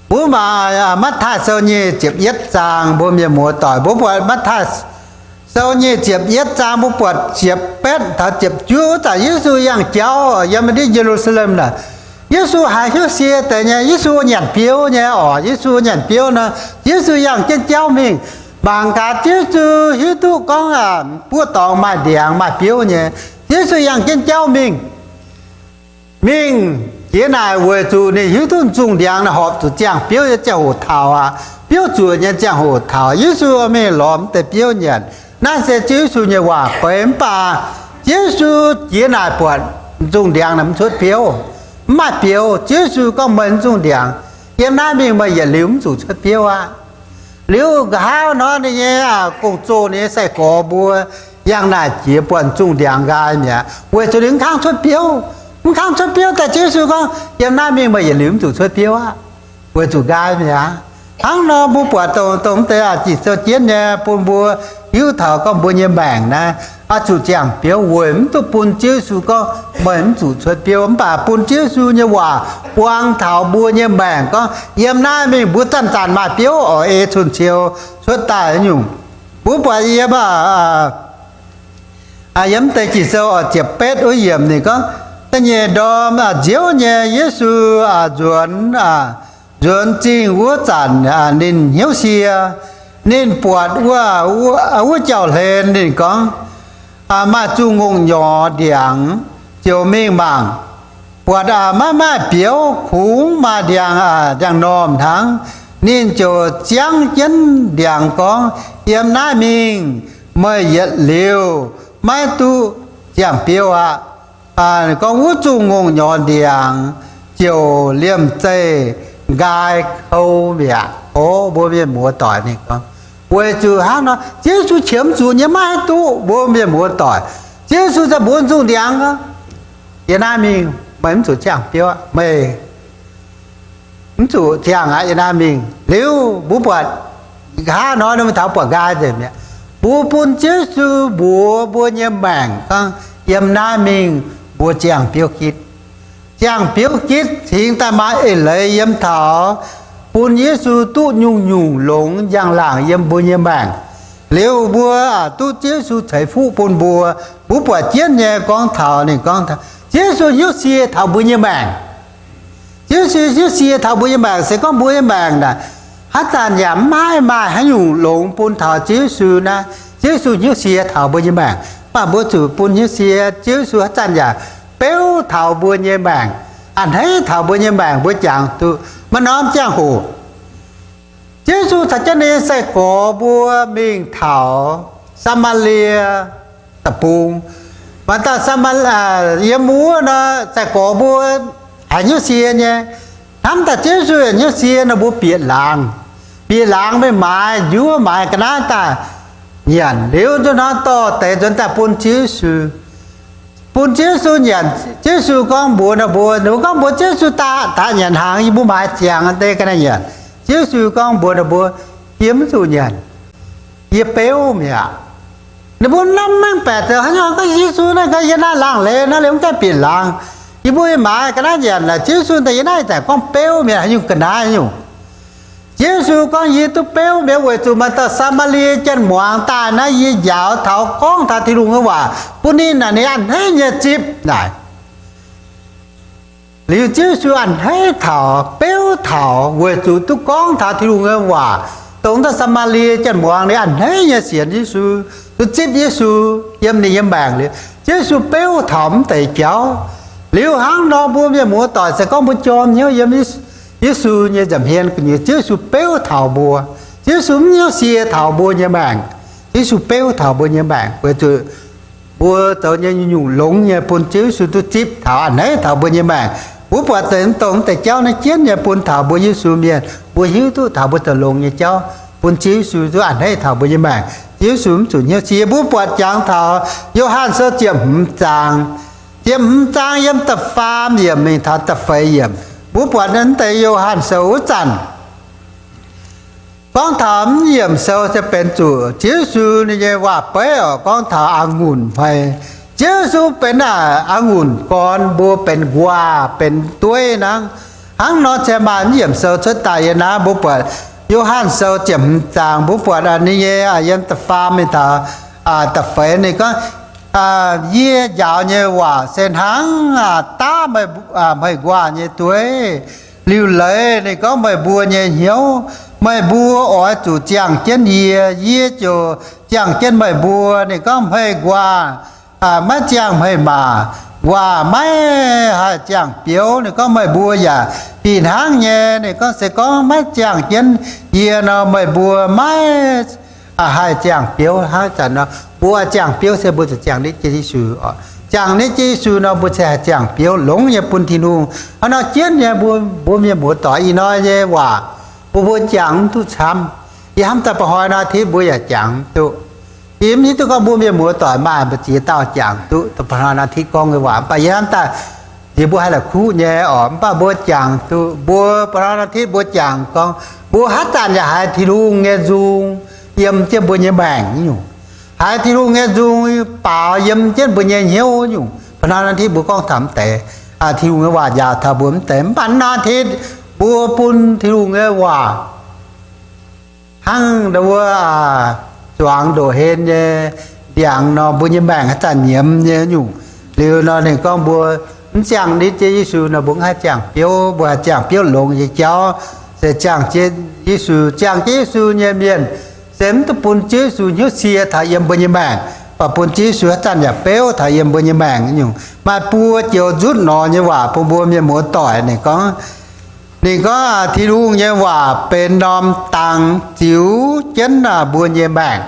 mbuo mangc Matv^taai Sou nyic ziepc yietv zaang, mbuo mienh muoz-doic, mbuo buatc Matv^taai Sou nyic ziepc yietv zaang, mbuo buatc ziepc betv taux ziepc juov wuov zanc Yesu yangh jauv yiem ndiev Ye^lu^saa^lem naaic. Yesu haiz hnyouv sie deix nyei. Yesu nyanc biouv nyei oc. Yesu nyanc biouv nor, Yesu yangh jienv jauv mingh. Mangc gaax, Yesu hiuv duqv gorngv buov dorngx maaih ndiangx maaih biouv nyei. Yesu yangh jienv jauv mingh. Mingh jiex naaic weic zuqc ninh hiuv duqv zungh ndiangx naaic horpc zuqc ziangh biouv nyei ziangh hoc taux aqv. Biouv zuoqc nyei ziangh hoc taux, Yesu mingh lorz mv deix biouv nyanc. Naaiv se Ziouv Yesu nyei waac beiv. Mv baac Ziouv Yesu jiex naaic buatc m'zungh ndiangx naaic mv cuotv biouv, mv maaih biouv. Ziouv Yesu gorngv, meih m'zungh ndiangx, yiem naaiv mingh meih yietc liuz mv zuqc cuotv biouv aqv. Liuz nqa'haav nor ninh nyei gong-zoh, ninh nyei sai-gorx mbuo yangh naaic jiex buatc m'zungh ndiangx nqaai mi'aqv, weic zuqc ninh mv kangv cuotv biouv. Mv kangv cuotv biouv daaih Ziouv Yesu gorngv, yiem naaiv mingh meih yietc liuz mv zuqc cuotv biouv aqv, weic zuqc nqaai mi'aqv. Hnangv nor mbuo buatc dongh, dongh deix Ging-Sou jienv nyei bun mbuo hiuv taux gorngv mbuo nyei maengc naaiv oix zuqc ziangh biouv weic mv duqv bun Ziouv Yesu gorngv meih mv zuqc cuotv biouv. Mv baac bun Ziouv Yesu nyei waac buang taux mbuo nyei maengc gorngv yiem naaiv mingh mbuo zanc-zanc maaih biouv oc, ei cun-ciou cuotv daaih nyungc. Mbuo buatc yiem, yiem deix Ging-Sou oc, ziepc betv wuov yiemc ninh gorngv, da'nyeic ndorm nziouv nyei Yesu nzuonx, nzuonx zingh wuov zanc ninh hnyouv sie. Ninh buatc wuov, wuov jauv-hlen, ninh gorngv, maaih zuqc ngongh nyorx ndiangx, ziouc mingh mangc. Buatc maiv maaih biouv, kungx maaih ndiangx, ndiangx-normh hnangv. Ninh ziouc ziangv jienv ndiangx gorngv, yiem naaiv mingh meih yietc liuz maiv duqv ziangh biouv aqv. Gorngv wuov zuqc ngongh nyorx ndiangx ziouc liemh zeih nqaai kou mi'aqv. Ov, mbuo mienh muoz-doic, ninh gorngv, weic zuqc hnangv nor Ziouv Yesu qiemx zuqc nyei maiv haih duqv, mbuo mienh muoz-doic. Ziouv Yesu daaih mbuox m'zungh ndiangx gorngv, yiem naaiv mingh meih mv zuqc ziangh biouv, meih mv zuqc ziangh aqv, yiem naaiv mingh. Liuz mbuo buatc nqa'haav nor ninh mbuo taux buatc nqaai nzengc mi'aqv. Mbuo bun Ziouv Yesu mbuox mbuo nyei maengc gorngv yiem naaiv mingh mbuo ziangh biouv gitv. Ziangh biouv gitv cingx daaih maaih eix leiz yiem taux bun Yesu duqv nyungc-nyungc longx njang-laangc yiem mbuo nyei maengc. Liuz mbuo duqv Ziouv Yesu ceix fuqv bun mbuo. Mbuo buatc jienv nyei gorngv taux ninh gorngv, Ziouv Yesu hnyouv sie taux mbuo nyei maengc. Ziouv Yesu hnyouv sie taux mbuo nyei maengc se gorngv mbuo nyei maengc naaic haaix zanc yaac mv haih maaih haaix nyungc longx bun taux Ziouv Yesu naaiv. Ziouv Yesu hnyouv sie taux mbuo nyei maengc, mv baac mbuo zuqc bun hnyouv sie Ziouv Yesu haaix zanc yaac beuv taux mbuo nyei maengc, a'hneiv taux mbuo nyei maengc. Mbuo jangx duqv maaih norm ziangh hoc Ziouv Yesu caux jienv ninh nyei sai-gorx mbuo mingh taux Saa^maa^lie Deic-Bung. Maaih dauh Saa^maa, yiem wuov nor sai-gorx mbuo haiz hnyouv sie nyei. Hnamv daaih Ziouv Yesu hnyouv sie nor mbuo bieqc laangz, bieqc laangz mingh maaiz njuov, maaiz ga'naaiv daaih nyanc. Liuz nzunc hnoi dorh deix nzuonx daaih bun Ziouv Yesu, bun Ziouv Yesu nyanc. Ziouv Yesu gorngv mbuox ninh mbuo, ninh mbuo gorngv mbuox Ziouv Yesu, Daaih nyanc hnaangx, yie mbuo maaiz ziangx deix ga'naaiv nyanc. Ziouv Yesu gorngv mbuox ninh mbuo, Yie mv zuqc nyanc. Yie beuv mi'aqv. Ninh mbuo hnamv mengh baeqc zoux haaix nyungc gorngv Yesu naaiv ga'naaiv yiem naaiv laangz leiz naaiv liuz mv gaengh bieqc laangz. Yie mbuo maaiz ga'naaiv nyanc naaic, Ziouv Yesu daaih yiem naaiv zanc gorngv beuv mi'aqv, haaix nyungc ga'naaiv nyungc. Ziouv Yesu gorngv, Yie duqv beuv mi'aqv weic zuqc maaih dauh Saa^maa^lie Janx-muangz daaih naaiv, yie njaaux taux gorngv taux Tin-Hungh nyei waac bun ninh naaic, ninh a'hneiv nyei zipv naaic. Liuz Ziouv Yesu a'hneiv taux, beuv taux weic zuqc duqv gorngv taux Tin-Hungh nyei waac. Dongh dauh Saa^maa^lie Janx-muangz ninh a'hneiv nyei sienx Yesu, duqv zipv Yesu yiem ninh nyei maengc liuz, Ziouv Yesu beuv taux mv deix jauv. Liuz hnangv nor mbuo mienh muoz-doic se gorngv mbuo jorm hnyouv yiem Yesu nyei nza'hmien gu'nyuoz, Ziouv Yesu beuv taux mbuo. Ziouv Yesu mv hnyouv sie taux mbuo nyei maengc. Ziouv Yesu beuv taux mbuo nyei maengc weic zuqc mbuo zoux nyei nyungc-nyungc longx nyei bun Ziouv Yesu duqv zipv taux, a'hneiv taux mbuo nyei maengc. Mbuo buatc deix dongh deix jauv naaiv jienv nyei bun taux mbuo Yesu mienh, mbuo hiuv duqv taux mbuo zoux longx nyei jauv bun Ziouv Yesu duqv a'hneiv taux mbuo nyei maengc. Ziouv Yesu mv zuqc hnyouv sie. Mbuo buatc jangx taux Yo^han Sou ziepc hmz zaang, ziepc hmz zaang yiem da'faam yiemc mingh taux da'feix yiemc. Mbuo buatc naaiv deix Yo^han Sou wuov zanc gorngv taux mv yiemc sou se benx zuqc Ziouv Yesu ninh nyei waac-beiv oc, gorngv taux a'ngunc hmei. Ziouv Yesu benx a'ngunc gorn, mbuo benx nquaah, benx dueiv hnangv. Hnangv nor se maaih mv yiemc sou cuotv daaih yiem naaiv. Mbuo buatc Yo^han Sou ziepc hmz zaang, mbuo buatc ninh nyei yiem da'faam mingh taux da'feix ninh gorngv, Yie njaaux nyei waac se hnangv daav meih, meih nquaah nyei dueiv. Liuc leiz ninh gorngv meih mbuo nyei hnyouv, meih mbuo oix zuqc ziangh jienv yie, yie ziouc ziangh jienv meih mbuo. Ninh gorngv hmei nquaah maiv ziangh hmei maac, nquaah maiv haih ziangh biouv. Ninh gorngv meih mbuo yaac fih hnangv nyei. Ninh gorngv se gorngv maiv ziangh jienv yie nor, meih mbuo maiv haih ziangh biouv hnangv zanc nor. Mbuo ziangh biouv se mbuo zuqc ziangh nitv jienv Yesu oc. Ziangh nitv jienv Yesu nor, mbuo se haih ziangh biouv longx nyei bun Tin-Hungh. Hnangv nor jienv nyei mbuo, mbuo mienh muoz-doic ih hnoi nyei waac, mbuo mbuo jangx mv duqv camv. Yie hnamv daaih ba'hnoi nor, titv mbuo yaac jangx mv duqv. Yie mv hiuv duqv gorngv mbuo mienh muoz-doic maaih mbu'ziex dauh jangx duqv ba'hnoi nor titv gorngv nyei waac, mv baac yie hnamv daaih ziex mbuo haih la'kuqv nyei oc. Mv baac mbuo jangx duqv, mbuo ba'hnoi nor titv mbuo jangx gorngv, mbuo haaix zanc yaac haiz Tin-Hungh nyei nzung yiem jienv mbuo nyei maengc nyungc, haiz Tin-Hungh nyei nzung baaux yiem jienv mbuo nyei hnyouv nyungc. Ba'hnoi nor titv mbuo gorngv taux mv deix, Tin-Hungh nyei waac njaaux taux mbuo mv deix. Mv baac nor titv mbuo bun Tin-Hungh nyei waac hnangv ndau wuov zuangx ndoqc hlen nyei ndiangx nor, mbuo nyei maengc haaix zanc nyiemz nyei nyungc. Liuz nor ninh gorngv mbuo mv ziangh nitv jienv Yesu nor, mbuo mv haih ziangh biouv. Mbuo haih ziangh biouv longx nyei jauv se ziangh jienv Yesu. Ziangh jienv Yesu nyei mienh se mv duqv bun Ziouv Yesu hnyouv sie taux yiem mbuo nyei maengc, mv baac bun Ziouv Yesu haaix zanc yaac beuv taux yiem mbuo nyei maengc nyungc. Maaih buo joux nzutv nor nyei waac bun mbuo mienh muoz-doic. Ninh gorngv, ninh gorngv Tin-Hungh nyei waac benx norm dang ziux jienv mbuo nyei maengc.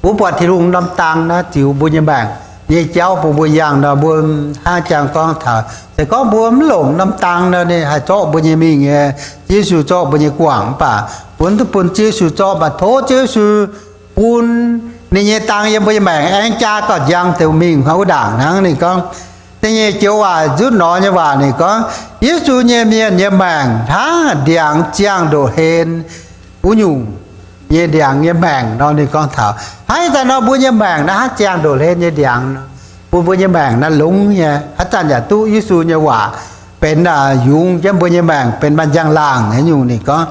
Mbuo buatc Tin-Hungh norm dang naaiv ziux mbuo nyei maengc nyei jauv bun mbuo yangh nor, mbuo hnangv jangx gorngv taux, se gorngv mbuo mv longc norm dang nor, ninh haih zorqv mbuo nyei mingh nyei. Ziouv Yesu zorqv mbuo nyei guangc, mv baac mbuo mv duqv bun Ziouv Yesu zorqv, mv baac tov Ziouv Yesu bun ninh nyei dang yiem mbuo nyei maengc aengx jaa gauh njang deix mingh hnangv wuov ndaangc hnangv. Ninh gorngv, da'nyeic joux waac nzutv nor nyei waac ninh gorngv, Yesu nyei mienh nyei maengc hnangv ndiangx ziangh ndoqc hlen wuov nyungc nyei ndiangx nyei maengc nor. Ninh gorngv taux hnangv ih zanc nor mbuo nyei maengc naaiv hnangv ziangh ndoqc hlen nyei ndiangx nor, bun mbuo nyei maengc naaiv longx nyei, haaix zanc yaac duqv Yesu nyei waac benx yungz jienv mbuo nyei maengc benx maaih njang-laangc nyei nyungc. Ninh gorngv,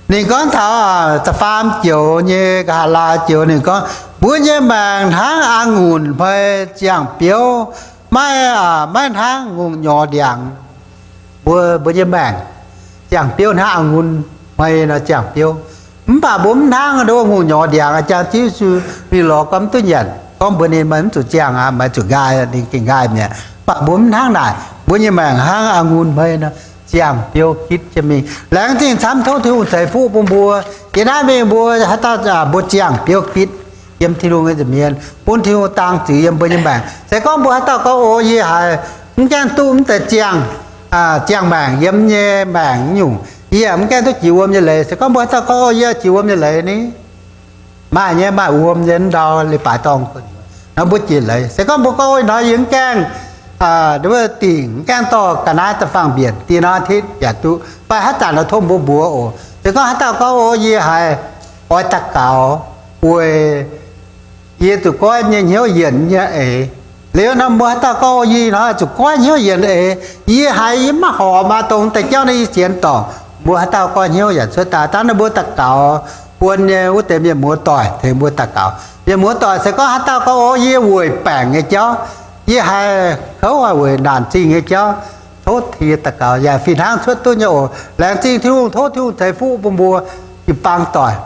ninh gorngv taux da'faam joux nyei, nqa'haav laai joux ninh gorngv, mbuo nyei maengc hnangv a'ngunc hmei ziangh biouv, maiv, maiv hnangv ngongh nyorx ndiangx. Mbuo, mbuo nyei maengc ziangh biouv hnangv a'ngunc hmei nor ziangh biouv. Mv baac mbuo mv hnangv nduov ngongh nyorx ndiangx, jangx Ziouv Yesu mingh lorz gorngv mv duqv nyanc, gorngv mbuox ninh, meih mv zuqc ziangh aqv, meih zuqc nqaai, ninh gengh nqaai mi'aqv. Mv baac mbuo mv hnangv naaic, mbuo nyei maengc hnangv a'ngunc hmei nor ziangh biouv gitv jienv mingh. Laengz zingh camv tov Tin-Hungh ceix fuqv bun mbuo. Yie naaiv mingh mbuo haaix dauh mbuo ziangh biouv gitv yiem Tin-Hungh nyei nza'hmien, bun Tin-Hungh dang ziux yiem mbuo nyei maengc. Se gorngv mbuo haaix dauh gorngv, o, yie haiz mv gaengh duqv mv deix ziangh, ziangh maengc yiem nyei maengc nyungc, yie mv gaengh duqv jiex wuom nyei leiz. Se gorngv mbuo haaix dauh gorngv, o, yie jiex wuom nyei leiz ni, maaih nyei, maaih wuom nyei ndau leiz-baaix dorngh nor mbuo jiex leiz. Se gorngv mbuo gorngv, o, ih hnoi yie mv gaengh, wuov dingc mv gaengh dorh ga'naaiv da'faanh mbienc, dieh norm titv yaac duqv, fai haaix zanc nor tov mbuo mbuox oc. Se gorngv haaix dauh gorngv, o, yie haiz oix daux gaux weic yie zuqc goiv nyei hnyouv yienc nyei eix. Liuz nor mbuo haaix dauh gorngv, o, yie ih hnoi zuqc goiv hnyouv yienc eix, yie haiz yie maiv horpc maah, dongh deix jauv naaiv yie sienx dorngc. Mbuo haaix dauh goiv hnyouv yaac cuotv daaih. Dangh ninh mbuo daux gaux, buon nyei wuov deix mienh muoz-doic tengx mbuo daux gaux. Mienh muoz-doic se gorngv haaix dauh gorngv, o, yie weic baengc nyei jauv, yie haiz kouv, haiz weic naanc zingh nyei jauv, tov tengx yie daux gaux, yaac fih hnangv cuotv duqv nyei oc. Laengz zingh Tin-Hungh, tov Tin-Hungh ceix fuqv bun mbuo jiu-baang doic.